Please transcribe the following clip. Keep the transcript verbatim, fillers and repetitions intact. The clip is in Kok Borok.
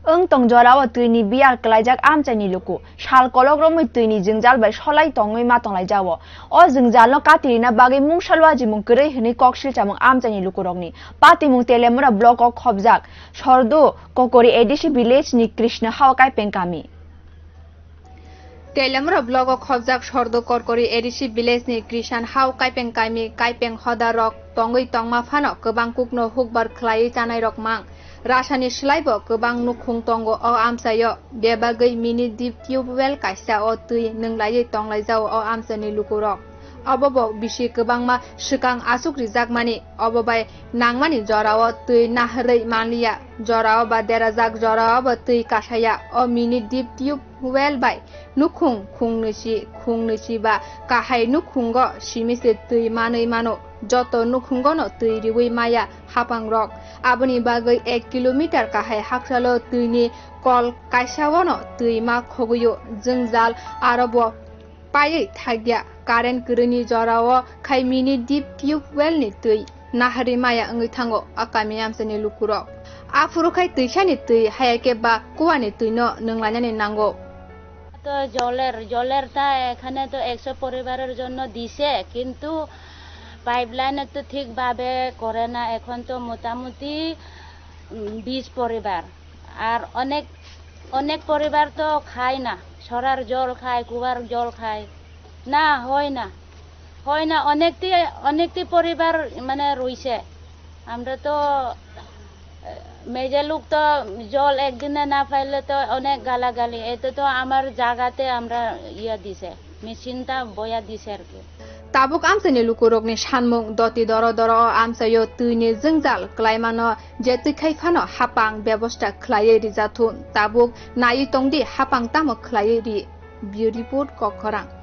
Wng tong jorao twini biyar kwlaijak amchaini luku. Sal kolok romwi twini jwngjal bai solai tongwi ma tonglaijao. O jwngjalno katirina bagwi mungsa luajimung kwrwi hwnwi kok silchamung amchaini lukurokni. Patimung Telemura block o khobjak Sordu Kokori A D C village ni Krishna Hao Kaipeng kami. Telemura block o khobjak Sordo Korkori A D C village ni Krishan Hao Kaipeng Kaimi Kaipeng hoda rok tongwi tongma phano kwbang kukno hukbar khlaiwi chanai rok mang. Rasani slai bo kwbang nukhung tongo o amchaio, bebagwi mini deep tubewell kaisa o twi nwnglaiwi tonglaijao o amchaini lukurok. Obo bo bisi kwbangma swkang aswk rijakmani, obo bai nangmani jorao twi naharwi manliya, jorao ba derajak jorao bo twi kasaya. O mini deep tubewell bai nukhung khungnwi si, khungnwi si ba kahai nukhungo simi se twi manwi mano. Joto nukhungono twi riwi maya hapangrok. Aboni bagwi ek kilometer kahai haksalo twini kol kaisaono twi ma khogwio. Jwngjal aro bo paiwi thakya. Current kwrwini jorao khai mini deep tubewell ni twi naharwi maya wngwi thango a kami amchaini lukurok. Aphuru khai twisani twi hayakhe ba kuani twino nwnglainani nango. তো জলের, জলের তা এখানে তো একশো পরিবারের জন্য দিছে, কিন্তু পাইপলাইনে তো ঠিকভাবে করে না। এখন তো মোটামুটি, উম, বিশ পরিবার। আর অনেক, অনেক পরিবার তো খায় না, সরার জল খায়, কুয়ার জল খায়। না, হয় না, হয় না। অনেকটি, অনেকটি পরিবার মানে রইছে। আমরা তো, এ, মেজে লোক তো জল একদিনে না পাইলে তো অনেক গালাগালি। এতে তো আমার জায়গাতে আমরা ইয়া দিছে, মেশিনটা বয়া দিছে আর কি। Tabuk amchaini lukurokni sanmung doti doro doro o amchaio twini jwngjal kwlaimano je twi khai phano hapang bebosta khlaiwi rijathun. Tabuk naiwi tongdi hapang tamo khlaiwi ri. Bureau Report, Kokkhorang.